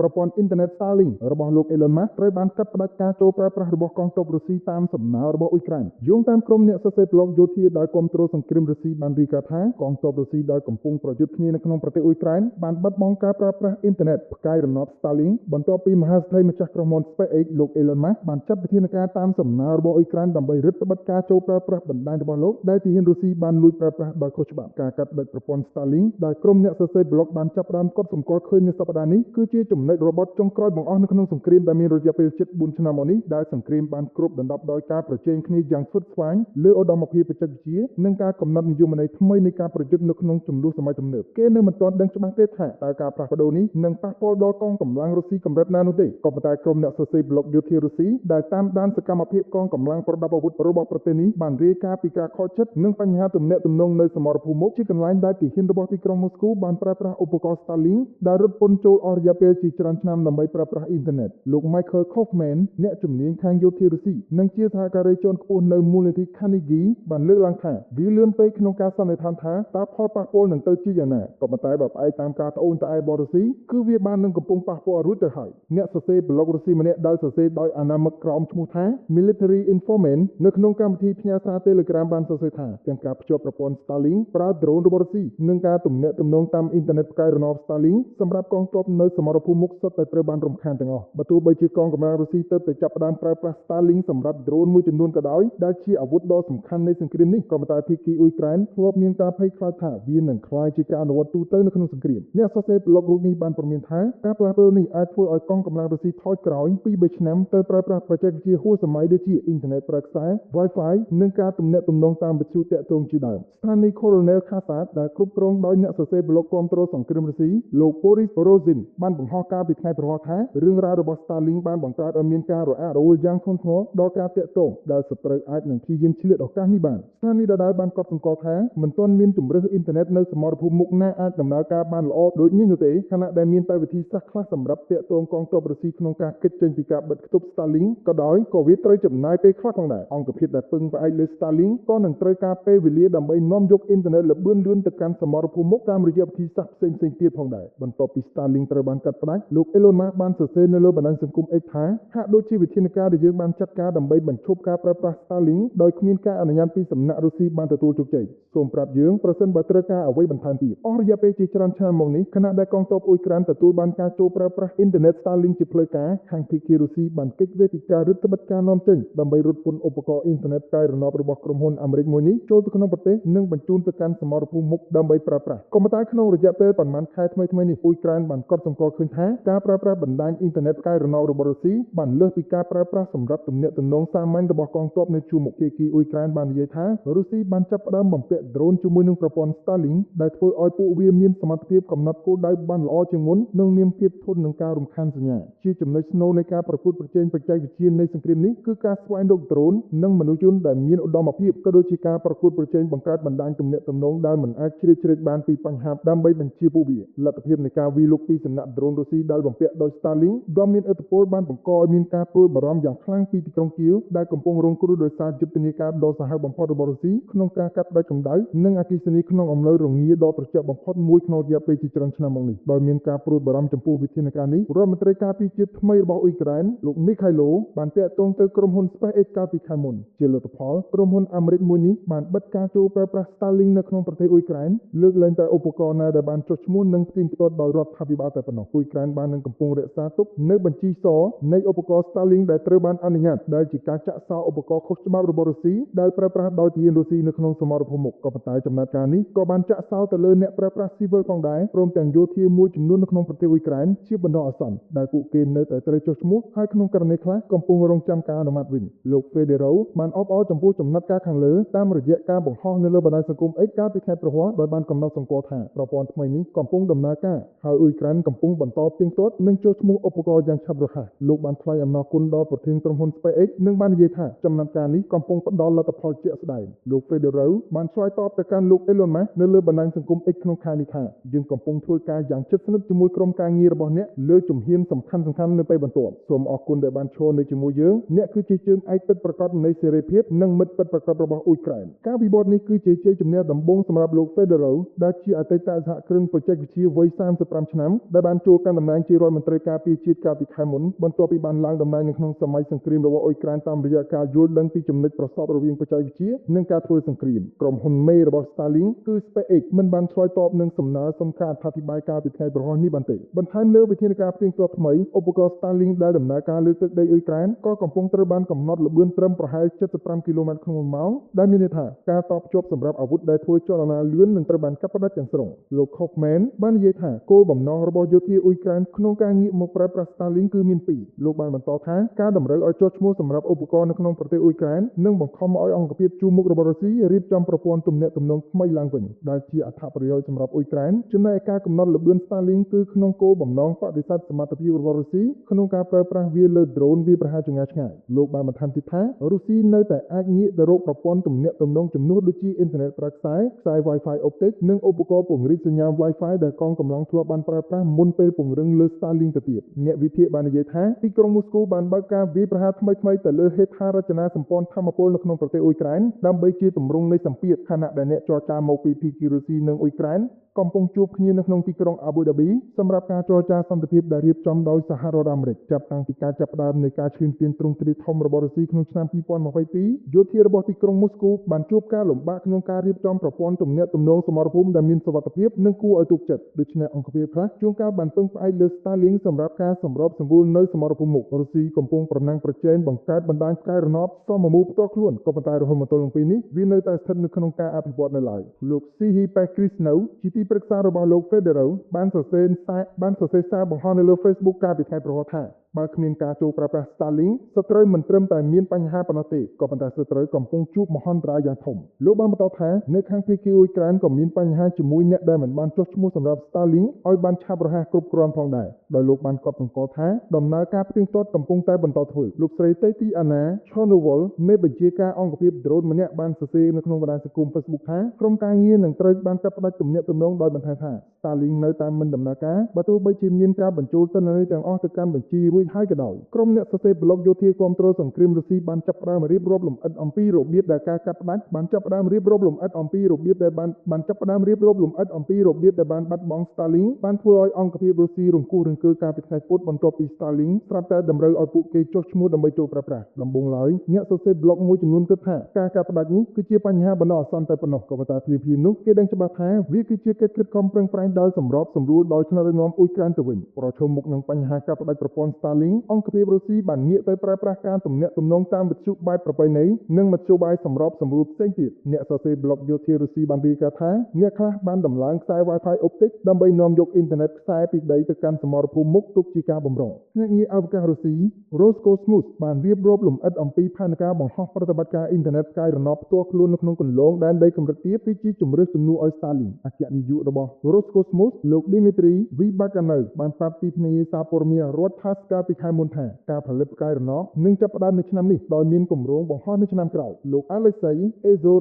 ប្រព័ន្ធអ៊ីនធឺណិត Starlink របស់លោក Elon Musk ត្រូវបានកាត់ផ្តាច់ការចូលប្រើប្រាស់របស់កងទ័ពរុស្ស៊ីតាមសំណើរបស់អ៊ុយក្រែនយោងតាមក្រុមអ្នកសរសេរប្លុកយោធាដែលគាំទ្រសង្គ្រាមរុស្ស៊ីបានរាយការណ៍ថាកងទ័ពរុស្ស៊ីដែលកំពុងប្រយុទ្ធគ្នានៅក្នុងប្រទេសអ៊ុយក្រែនបានបាត់បង់ការប្រើប្រាស់អ៊ីនធឺណិតផ្កាយរណប Starlink បន្ទាប់ពីមហាសេដ្ឋីម្ចាស់ក្រុមហ៊ុន SpaceX លោក Elon Musk បានចាត់វិធានការតាមសំណើរបស់អ៊ុយក្រែនដើម្បីរឹតត្បិតការចូលប្រើប្រាស់បណ្ដាញរបស់លោកដែលទាហានរុស្ស៊ីបានលួចប្រើប្រាស់ដោយខុសច្បាប់ការកាត់ផ្តាច់ប្រព័ន្ធ Starlink ដែលក្រុមអ្នកសរសេរប្លុកបានចាប់ផ្ដើមកត់សម្គាល់ឃើញនៅសប្តាហ៍នេះគឺជាចំណុចរបត់ចុងក្រោយបង្អស់នៅក្នុងសង្គ្រាមដែលមានរយៈពេលជិត4ឆ្នាំមកនេះដែលសង្គ្រាមបានគ្របដណ្ដប់ដោយការប្រជែងគ្នាយ៉ាងស្វិតស្វាញលើឧត្តមភាពបច្ចេកវិទ្យានិងការកំណត់និយមន័យថ្មីនៃការប្រយុទ្ធនៅក្នុងជម្លោះសម័យទំនើបគេនៅមិនទាន់ដឹងច្បាស់ទេថាតើការផ្លាស់ប្ដូរនេះនឹងប៉ះពាល់ដល់កងកម្លាំងរុស្ស៊ីកម្រិតណានោះទេក៏ប៉ុន្តែក្រុមអ្នកសរសេរប្លុកយោធារុស្ស៊ីដែលតាមដានសកម្មភាពកងកម្លាំងប្រដាប់អាវុធរបស់ប្រទេសនេះបានរាយការណ៍ពីការខកចិត្តនិងបញ្ហាទំនាក់ទំនងនៅសមរភូមិមុខជាកន្លែងដែលទាហានរបស់ទីក្រុងមូស្គូបានប្រើប្រាស់ឧបករណ៍ Starlink ដែលរត់ពន្ធចូលអស់រយៈពេលជាច្រើនឆ្នាំដើម្បីប្រើប្រាស់អ៊ីនធឺណិតលោក Michael Kaufman អ្នកជំនាញខាងយោធារុស្ស៊ីនិងជាសហការីជាន់ខ្ពស់នៅមូលនិធិ Carnegie បានលើកឡើងថាវាលឿនពេកក្នុងការសន្និដ្ឋានថាតើផលប៉ះពាល់នឹងទៅជាយ៉ាងណាក៏ប៉ុន្តែបើផ្អែកតាមការត្អូញត្អែរបស់រុស្ស៊ីគឺវាបាននឹងកំពុងប៉ះពាល់រួចទៅហើយអ្នកសរសេរប្លុករុស្ស៊ីម្នាក់ដែលសរសេរដោយអនាមិកក្រោមឈ្មោះថា Military Informant នៅក្នុងកម្មវិធីផ្ញើសារ Telegram បានសរសេរថាទាំងការភ្ជាប់ប្រព័ន្ធ Starlink ប្រើ drone របស់រុស្ស៊ីនិងការទំនាក់ទំនងតាមអ៊ីនធឺណិតផ្កាយរណប Starlink សម្រាប់កងទ័ពនៅសមរភូមិមុខសុទ្ធតែត្រូវបានរំខានទាំងអស់បើទោះបីជាកងកម្លាំងរុស្ស៊ីទើបតែចាប់ផ្ដើមប្រើប្រាស់ Starlink សម្រាប់ drone មួយចំនួនក៏ដោយដែលជាអាវុធដ៏សំខាន់នៃសង្គ្រាមនេះក៏ប៉ុន្តែភាគីអ៊ុយក្រែនធ្លាប់មានការភ័យខ្លាចថាវានឹងក្លាយជាការអនុវត្តទូទៅនៅក្នុងសង្គ្រាមអ្នកសរសេរប្លុករូបនេះបានព្រមានថាការផ្លាស់ប្ដូរនេះអាចធ្វើឲ្យកងកម្លាំងរុស្ស៊ីថយក្រោយពី3ឆ្នាំទៅប្រើប្រាស់បច្ចេកវិទ្យាហួសសម័យដូចជាអ៊ីនធឺណិតប្រើខ្សែ Wi-Fi និងការទំនាក់ទំនងតាមវិទ្យុទាក់ទងជាដើមស្ថានីយ៍ Colonel Khasad ដែលគ្រប់គ្រងដោយអ្នកសរសេរប្លុកគាំទ្រសង្គ្រាមរុស្ស៊ីលោក Boris Rozin បានបង្ហោះកាលពីថ្ងៃព្រហស្បតិ៍ថារឿងរ៉ាវរបស់ Starlink បានបង្កើតឲ្យមានការរអាក់រអួលយ៉ាងធ្ងន់ធ្ងរដល់ការទាក់ទងដែលសត្រូវអាចនឹងព្យាយាមឆ្លៀតឱកាសនេះបានស្ថានីយ៍ដដែលបានកត់សម្គាល់ថាមិនទាន់មានជម្រើសអ៊ីនធឺណិតនៅសមរភូមិមុខណាអាចដំណើរការបានល្អដូចនេះនោះទេខណៈដែលមានតែវិធីសាស្ត្រខ្លះសម្រាប់ទាក់ទងកងទ័ពរុស្ស៊ីក្នុងការគេចចេញពីការបិទខ្ទប់ Starlink ក៏ដោយក៏វាត្រូវចំណាយពេលខ្លះផងដែរអង្គភាពដែលពឹងផ្អែកលើ Starlink ក៏នឹងត្រូវការពេលវេលាដើម្បីនាំយកអ៊ីនធឺណិតល្បឿនលឿនទៅកាន់សមរភូមិមុខតាមរយៈវិធីសាស្ត្រផ្សេងៗទៀតផងដែរបន្ទាប់ពី Starlink ត្រូវបានកាត់ផ្តាច់លោក Elon Musk បានសរសេរនៅលើបណ្ដាញសង្គម X ថាហាក់ដូចជាវិធានការដែលយើងបានចាត់ការដើម្បីបញ្ឈប់ការប្រើប្រាស់ Starlink ដោយគ្មានការអនុញ្ញាតពីសំណាក់រុស្ស៊ីបានទទួលជោគជ័យសូមប្រាប់យើងប្រសិនបើត្រូវការអ្វីបន្ថែមទៀតអស់រយៈពេលជាច្រើនឆ្នាំមកនេះខណៈដែលកងទ័ពអ៊ុយក្រែនទទួលបានការចូលប្រើប្រាស់អ៊ីនធឺណិត Starlink ជាផ្លូវការខាងភាគីរុស្ស៊ីបានគេចវេះពីការរឹតត្បិតការនាំចេញដើម្បីរត់ពន្ធឧបករណ៍អ៊ីនធឺណិតផ្កាយរណបរបស់ក្រុមហ៊ុនអាមេរិកមួយនេះចូលទៅក្នុងប្រទេសនិងបញ្ជូនទៅកាន់សមរភូមិមុខដើម្បីប្រើប្រាស់ក៏ប៉ុន្តែក្នុងរយៈពេលប៉ុន្មានខែថ្មីៗនេះអ៊ុយក្រែនបានកត់សម្គាល់ឃើញថាការប្រើប្រាស់បណ្ដាញអ៊ីនធឺណិតផ្កាយរណបរបស់រុស្ស៊ីបានលើសពីការប្រើប្រាស់សម្រាប់ទំនាក់ទំនងសាមញ្ញរបស់កងទ័ពនៅជួរមុខភាគីអ៊ុយក្រែនបាននិយាយថារុស្ស៊ីបានចាប់ផ្ដើមបំពាក់ដ្រូនជាមួយនឹងប្រព័ន្ធ Starlink ដែលធ្វើឲ្យពួកវាមានសមត្ថភាពកំណត់គោលដៅបានល្អជាងមុននិងមានភាពធន់នឹងការរំខានសញ្ញាជាចំណុចស្នូលនៃការប្រកួតប្រជែងបច្ចេកវិទ្យានៃសង្គ្រាមនេះគឺការស្វែងរកដ្រូននិងមនុស្សជនដែលមានឧត្តមភាពក៏ដូចជាការប្រកួតប្រជែងបង្កើតបណ្ដាញទំនាក់ទំនងដែលមិនអាចជ្រៀតជ្រែកបានពីបញ្ហាដើម្បីបញ្ជាពួកវាលទ្ធភាពនៃការវាយលុកពីសំណាក់ដ្រូនរុស្ស៊ីដែលបំពាក់ដោយ Starlink ដ៏មានឥទ្ធិពលបានបង្កឲ្យមានការព្រួយបារម្ភយ៉ាងខ្លាំងពីទីក្រុងគៀវដែលកំពុងរងគ្រោះដោយសារយុទ្ធនាការដ៏សាហាវបំផុតរបស់រុស្ស៊ីក្នុងការកាត់ផ្តាច់កម្ដៅនិងអគ្គិសនីក្នុងអំឡូវរងាដ៏ត្រជាក់បំផុតមួយក្នុងរយៈពេលជាច្រើនឆ្នាំមកនេះដោយមានការព្រួយបារម្ភចំពោះវិធានការនេះរដ្ឋមន្ត្រីការពារជាតិថ្មីរបស់អ៊ុយក្រែនលោកមីខៃឡូបានទាក់ទងទៅក្រុមហ៊ុន SpaceX កាលពីខែមុនជាលទ្ធផលក្រុមហ៊ុនអាមេរិកមួយនេះបានបិទការចូលប្រើប្រាស់ Starlink នៅក្នុងប្រទេសអ៊ុយក្រែនលើកលែងតែឧបករណ៍ណាដែលបានចុះឈ្មោះនិងផ្ទៀងផ្ទាត់ដោយរដ្ឋាភិបាលតែប៉ុណ្ណោះអ៊ុយក្រែនបាននឹងកំពុងរក្សាទុកនៅបញ្ជីសនៃឧបករណ៍ Starlink ដែលត្រូវបានអនុញ្ញាតដែលជាការចាក់សោឧបករណ៍ខុសច្បាប់របស់រុស្ស៊ីដែលប្រើប្រាស់ដោយទាហានរុស្ស៊ីនៅក្នុងសមរភូមិមុខក៏ប៉ុន្តែចំណាត់ការនេះក៏បានចាក់សោទៅលើអ្នកប្រើប្រាស់ស៊ីវិលផងដែរព្រមទាំងយោធាមួយចំនួននៅក្នុងប្រទេសអ៊ុយក្រែនជាបណ្ដោះអាសន្នដែលពួកគេនៅតែត្រូវចុះឈ្មោះហើយក្នុងករណីខ្លះកំពុងរងចាំការអនុម័តវិញលោក Federo បានអបអរចំពោះចំណាត់ការខាងលើតាមរយៈការបង្ហោះនៅលើបណ្ដាញសង្គម X កាលពីខែប្រហ័សដោយបានកំណត់សម្គាល់ថាប្រព័ន្ធថ្មីនេះកំពុងដំណើរការហើយអ៊ុយក្រែនកំពុងបន្តផ្ទៀងផ្ទាត់និងចុះឈ្មោះឧបករណ៍យ៉ាងឆាប់រហ័សលោកបានថ្លែងអំណរគុណដល់ប្រធានក្រុមហ៊ុន SpaceX និងបាននិយាយថាចំណាត់ការនេះកំពុងផ្ដល់លទ្ធផលជាក់ស្ដែងលោក Federo បានឆ្លើយតបទៅកាន់លោក Elon Musk នៅលើបណ្ដាញសង្គម X ក្នុងខែនេះថាយើងកំពុងធ្វើការយ៉ាងជិតស្និទ្ធជាមួយក្រុមការងាររបស់អ្នកលើជំហានសំខាន់ៗនៅពេលបន្ទាប់សូមអរគុណដែលបានឈរនៅជាមួយយើងអ្នកគឺជាជើងឯកពិតប្រាកដនៃសេរីភាពនិងមិត្តពិតប្រាកដរបស់អ៊ុយក្រែនការវិវត្តនេះគឺជាជ័យជំនះដំបូងសម្រាប់លោក Federo ដែលជាអតីតសហគ្រិនបច្ចេកវិទ្យាវ័យ35ឆ្នាំដែលបានចូលកាន់តំណែង តំណែងជារដ្ឋមន្ត្រីការពារជាតិកាលពីខែមុនបន្ទាប់ពីបានឡើងតំណែងនៅក្នុងសម័យសង្គ្រាមរបស់អ៊ុយក្រែនតាមរយៈការយល់ដឹងពីចំណុចប្រសពរវាងបច្ចេកវិទ្យានិងការធ្វើសង្គ្រាមក្រុមហ៊ុនមេរបស់ Starlink គឺ SpaceX មិនបានឆ្លើយតបនឹងសំណើសុំការអត្ថាធិប្បាយកាលពីថ្ងៃព្រហស្បតិ៍នេះបានទេបន្ថែមលើវិធានការផ្ទៀងផ្ទាត់ថ្មីឧបករណ៍ Starlink ដែលដំណើរការលើទឹកដីអ៊ុយក្រែនក៏កំពុងត្រូវបានកំណត់ល្បឿនត្រឹមប្រហែល75គីឡូម៉ែត្រក្នុង1ម៉ោងដែលមានន័យថាការតភ្ជាប់សម្រាប់អាវុធដែលធ្វើចលនាលឿននឹងត្រូវបានកាត់ផ្តាច់ទាំងស្រុងលោក Kofman បាននិយាយថាគោលបំណងរបស់យោធាអ៊ុយក្រែនក្នុងការងាកមកប្រើប្រាស់ Starlink គឺមានពីរលោកបានបន្តថាការតម្រូវឲ្យចុះឈ្មោះសម្រាប់ឧបករណ៍នៅក្នុងប្រទេសអ៊ុយក្រែននឹងបង្ខំឲ្យអង្គភាពជួរមុខរបស់រុស្ស៊ីរៀបចំប្រព័ន្ធទំនាក់ទំនងថ្មីឡើងវិញដែលជាអត្ថប្រយោជន៍សម្រាប់អ៊ុយក្រែនចំណែកឯការកំណត់ល្បឿន Starlink គឺក្នុងគោលបំណងបដិសេធសមត្ថភាពរបស់រុស្ស៊ីក្នុងការប្រើប្រាស់វាលើដ្រូនវាយប្រហារចម្ងាយឆ្ងាយលោកបានបន្ថែមទៀតថារុស្ស៊ីនៅតែអាចងាកទៅរកប្រព័ន្ធទំនាក់ទំនងជំនួសដូចជាអ៊ីនធឺណិតប្រើខ្សែខ្សែ Wi-Fi Optic និងឧបករណ៍ពង្រីកសញ្ញា Wi-Fi ដែលកងកម្លាំងធ្លាប់បានប្រើប្រាស់មុនពេលពង្រឹងលើ Starlink ទៅទៀតអ្នកវិភាគបាននិយាយថាទីក្រុងមូស្គូបានបើកការវាយប្រហារថ្មីៗទៅលើហេដ្ឋារចនាសម្ព័ន្ធថាមពលនៅក្នុងប្រទេសអ៊ុយក្រែនដើម្បីជាទម្រង់នៃសម្ពាធខណៈដែលអ្នកចរចាមកពីភាគីរុស្ស៊ីនិងអ៊ុយក្រែនកំពុងជួបគ្នានៅក្នុងទីក្រុងអាប៊ូដាប៊ីសម្រាប់ការចរចាសន្តិភាពដែលរៀបចំដោយសហរដ្ឋអាមេរិកចាប់តាំងពីការចាប់ផ្ដើមនៃការឈ្លានពានទ្រង់ទ្រាយធំរបស់រុស្ស៊ីក្នុងឆ្នាំ2022យោធារបស់ទីក្រុងមូស្គូបានជួបការលំបាកក្នុងការរៀបចំប្រព័ន្ធទំនាក់ទំនងសមរភូមិដែលមានសុវត្ថិភាពនិងគួរឲ្យទុកចិត្តដូច្នេះអង្គភាពខ្លះជួនកាលបានពឹងផ្អែកលើ Starlink សម្រាប់ការសម្របសម្រួលនៅសមរភូមិមុខរុស្ស៊ីកំពុងប្រណាំងប្រជែងបង្កើតបណ្ដាញផ្កាយរណបសមមូលផ្ទាល់ខ្លួនក៏ប៉ុន្តែរហូតមកទល់នឹងពេលនេះវានៅតែស្ថិតនៅក្នុងការអភិវឌ្ឍនៅឡើយលោក Sihi Pekrishno ជាទីប្រឹក្សារបស់លោក Federer បានសរសេរសារបង្ហោះនៅលើ Facebook កាលពីថ្ងៃព្រហស្បតិ៍ថាបើគ្មានការចូលប្រើប្រាស់ Starlink សត្រូវមិនត្រឹមតែមានបញ្ហាប៉ុណ្ណោះទេក៏ប៉ុន្តែសត្រូវកំពុងជួបមហន្តរាយយ៉ាងធំលោកបានបន្តថានៅខាងភាគីអ៊ុយក្រែនក៏មានបញ្ហាជាមួយអ្នកដែលមិនបានចុះឈ្មោះសម្រាប់ Starlink ឲ្យបានឆាប់រហ័សគ្រប់គ្រាន់ផងដែរដោយលោកបានកត់សម្គាល់ថាដំណើរការផ្ទៀងផ្ទាត់កំពុងតែបន្តធ្វើលោកស្រីតេទីអាណាឆូណូវលមេបញ្ជាការអង្គភាពដ្រូនម្នាក់បានសរសេរនៅក្នុងបណ្ដាញសង្គម Facebook ថាក្រុមការងារនឹងត្រូវបានកាត់ផ្តាច់ទំនាក់ទំនងដោយបន្ថែមថា Starlink នៅតែមិនដំណើរការបើទោះបីជាមានការបញ្ចូលទិន្នន័យទាំងអស់ទៅកាន់បញ្ជីរួចហើយក៏ដោយក្រុមអ្នកសរសេរប្លុកយោធាគាំទ្រសង្គ្រាមរុស្ស៊ីបានចាប់ផ្ដើមរៀបរាប់លម្អិតអំពីរបៀបដែលការកាត់ផ្តាច់បានចាប់ផ្ដើមរៀបរាប់លម្អិតអំពីរបៀបដែលបានបានចាប់ផ្ដើមរៀបរាប់លម្អិតអំពីរបៀបដែលបានបាត់បង់ Starlink បានធ្វើឲ្យអង្គភាពរុស្ស៊ីរង្គោះរង្គើកាលពីថ្ងៃពុធបន្ទាប់ពី Starlink ស្រាប់តែតម្រូវឲ្យពួកគេចុះឈ្មោះដើម្បីចូលប្រើប្រាស់ដំបូងឡើយអ្នកសរសេរប្លុកមួយចំនួនគិតថាការកាត់ផ្តាច់នេះគឺជាបញ្ហាបណ្ដោះអាសន្នតែប៉ុណ្ណោះក៏ប៉ុន្តែភ្លាមៗនោះគេដឹងច្បាស់ថាវាគឺជាកិច្ចខិតខំប្រឹងប្រែងដោយសម្របសម្រួលដោយថ្នាក់ដឹកនាំអ៊ុយក្រែនទៅវិញប្រឈមមុខនឹងបញ្ហាកាត់ផ្តាច់ប្រព័ន្ធ Starlink អង្គភាពរុស្ស៊ីបានងាកទៅប្រើប្រាស់ការទំនាក់ទំនងតាមវិទ្យុបែបប្រពៃណីនិងមធ្យោបាយសម្របសម្រួលផ្សេងទៀតអ្នកសរសេរប្លុកយោធារុស្ស៊ីបានរាយការណ៍ថាអ្នកខ្លះបានដំឡើងខ្សែ Wi-Fi Optic ដើម្បីនាំយកអ៊ីនធឺណិតខ្សែពីដីទៅកាន់សមរភូមិមុខទុកជាការបម្រុងភ្នាក់ងារអវកាសរុស្ស៊ី Roscosmos បានរៀបរាប់លម្អិតអំពីផែនការបង្ហោះប្រតិបត្តិការអ៊ីនធឺណិតផ្កាយរណបផ្ទាល់ខ្លួននៅក្នុងគន្លងដែនដីកម្រិតទាបគឺជាជម្រើសជំនួសឲ្យ Starlink អគ្គនាយករបស់ Roscosmos លោក Dmitry Vybakhanov បានប្រាប់ទីភ្នាក់ងារសារព័ត៌មានរដ្ឋ TASS កាលពីខែមុនថាការផលិតផ្កាយរណបនឹងចាប់ផ្ដើមនៅឆ្នាំនេះដោយមានគម្រោងបង្ហោះនៅឆ្នាំក្រោយលោក Alexei Ezor